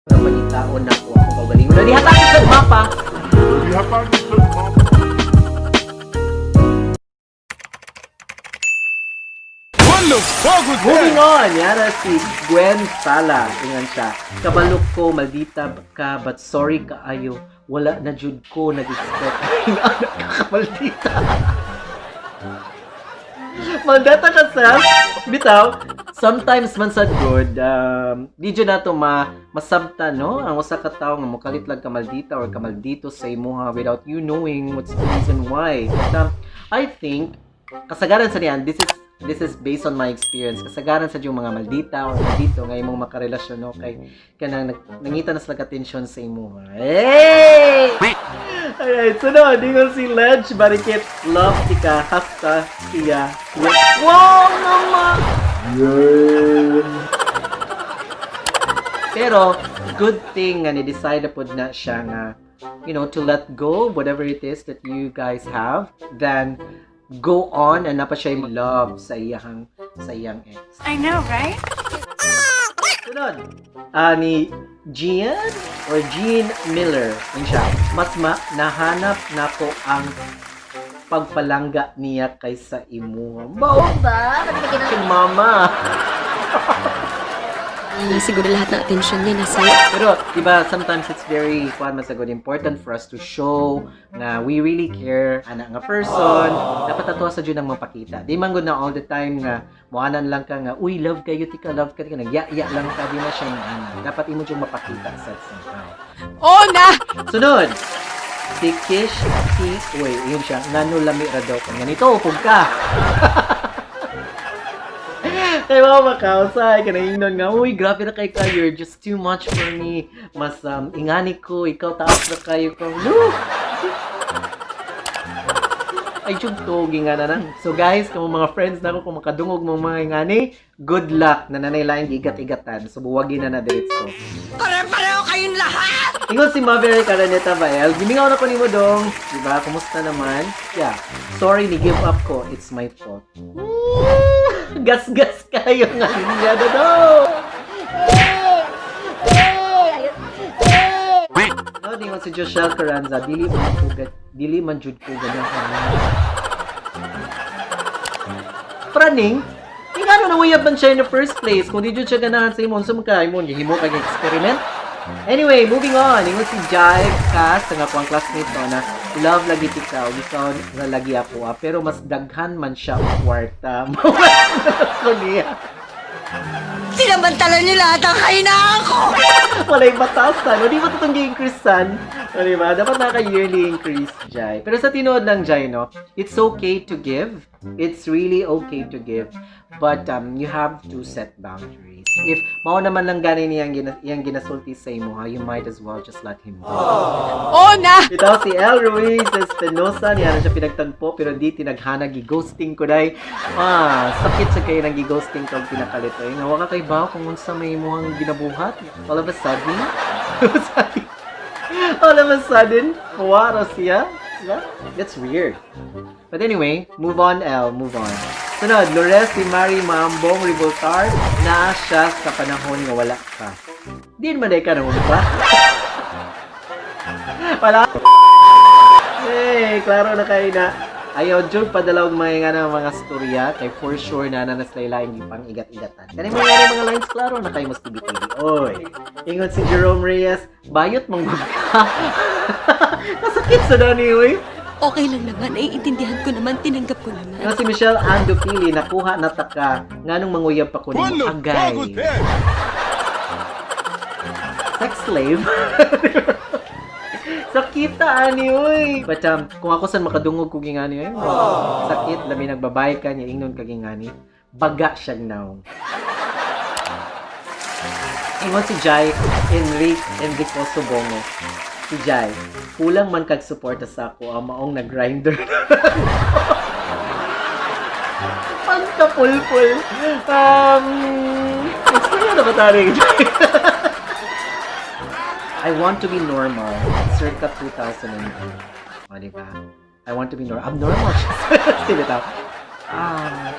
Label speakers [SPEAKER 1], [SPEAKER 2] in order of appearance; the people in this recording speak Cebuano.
[SPEAKER 1] Pangitaon na ko akong kaugalingon. Na dihatag sa mapa.
[SPEAKER 2] Dihatag sa mapa. What the fuck was
[SPEAKER 1] Moving
[SPEAKER 2] that?
[SPEAKER 1] on, yara si Gwen Sala. Ingan siya. Kabalok ko, maldita ka, but sorry kaayo. Wala na jud ko nag-expect. Anak ka ka, maldita. Maldita ka, sir. Bitaw, sometimes man sad good, di jud nato masabta, no? Ang usa ka tawo nga mokalit lang kamaldita or kamaldito sa imuha without you knowing what's the reason why. But, I think, kasagaran sa niyan, this is based on my experience. Kasagaran sa yung mga maldita or maldito nga imong makarelasyon, no, kay kanang nangita na sila attention sa imuha. Hey! Alright, sunod, dingon si Ledge Barikit, love tika hasta siya. Wow, mama! Pero good thing nga ni-decide na pod na siya nga to let go whatever it is that you guys have, then go on and napa siya yung love sa iyang ex.
[SPEAKER 3] I know, right?
[SPEAKER 1] Sunod, ni Gian or Jean Miller, yun siya. Mas nahanap nako ang pagpalangga niya kaysa imuha. Bao
[SPEAKER 4] Ba?
[SPEAKER 1] kay mama.
[SPEAKER 5] Siguro lahat ng atensyon niya nasa
[SPEAKER 1] Pero, di ba, sometimes it's very, kuan man sa good, important for us to show na we really care ana nga person. Dapat ato sa jud ang mapakita. Di man gud na all the time nga muanan lang ka nga, "Uy, love kayo tika, love ka tika," nagyaya lang ka, di na siya yung ana. Dapat imo jud mapakita sa somehow.
[SPEAKER 5] Oh na!
[SPEAKER 1] Sunod, si Kish T. Uy, yun siya. Ngano lami ra daw ka. Ganito, upog ka. Kay mga makausay, kanang nga, "Uy, grabe na kay ka, you're just too much for me. Mas ingani ko, ikaw taas na kayo ko." No! Ay, jud to, nga na na. So guys, kung mga friends na ako, kung makadungog mo mga ingani, good luck na nanay laing gigat-igatan. So, buwagin na na diretso.
[SPEAKER 4] Pare-pareho kayong lahat!
[SPEAKER 1] Ingon si Maverick Araneta Bael, gimingaw na ko nimo dong. Diba? Kumusta naman? Yeah. Sorry, ni give up ko. It's my fault. Gas-gas kayo nga linya na daw. No, ningon si Joshua Carranza, dili man jud ko ganahan. Praning, ingano na uyab man siya in the first place? Kung di jud siya ganahan sa imo, unsa man ka imo gihimo kag experiment? Anyway, moving on. Ingon si Jai Cass, ang akong classmate to, na love lagi ikaw, ikaw na lagi ako ah. Pero mas daghan man siya og kwarta. Mawala ko niya.
[SPEAKER 4] Sinamantala niyo lahat ang kahinaan ko!
[SPEAKER 1] Walay batasan. O, di ba totoong gi-increase-an? O, di ba? Dapat naka-yearly increase, Jai. Pero sa tinuod lang, Jai, no? It's okay to give. It's really okay to give. But you have to set boundaries. If mao naman lang gani niyang iyang ginasulti sa imo, ha, you might as well just let him go.
[SPEAKER 5] Oh na!
[SPEAKER 1] Bitaw si El Ruiz Espinosa, niya na siya pinagtagpo pero di tinaghana, gi-ghosting ko day. Ah, sakit sa kayo nang gi-ghosting ka og pinakalito. Eh, nga wa ka kay ba kung unsa may imong ginabuhat. All of a sudden, all of a sudden, wara siya. Diba? That's weird. But anyway, move on, El, move on. Sunod, Lores si Mary Mambong Revoltar, na siya sa panahon nga wala ka. Di man day ka naman ba? Wala. Hey, klaro na kayo na. Ayaw, jud padala og mga nga ng mga storya kay for sure na na sila laing pang igat-igatan. Kani mga nga mga lines, klaro na kayo mas TV-TV. Oy. Ingon si Jerome Reyes, bayot mong gud ka. Kasakit sa dani oy.
[SPEAKER 5] Okay lang naman, naiintindihan ko naman, tinanggap ko naman.
[SPEAKER 1] Ingon si Michelle Andopili, nakuha na ta ka nganong manguyab pa ko
[SPEAKER 2] What
[SPEAKER 1] nimo
[SPEAKER 2] the fuck was
[SPEAKER 1] agay.
[SPEAKER 2] that?
[SPEAKER 1] Sex slave. Sakita ani oy. But kung ako san makadungog ko gingani oy. Sakit labi nagbabay ka niya ingnon ka gingani. Baga siya now. Ingon si Jai Enrique Enrico Subongo. Si Jai, kulang man kag suporta sa ako ang maong nag-grinder. Pagkapulpul. Explain na ba tayo? I want to be normal circa 2002. O, di ba? I want to be normal. Abnormal siya. Sino tao? Ah.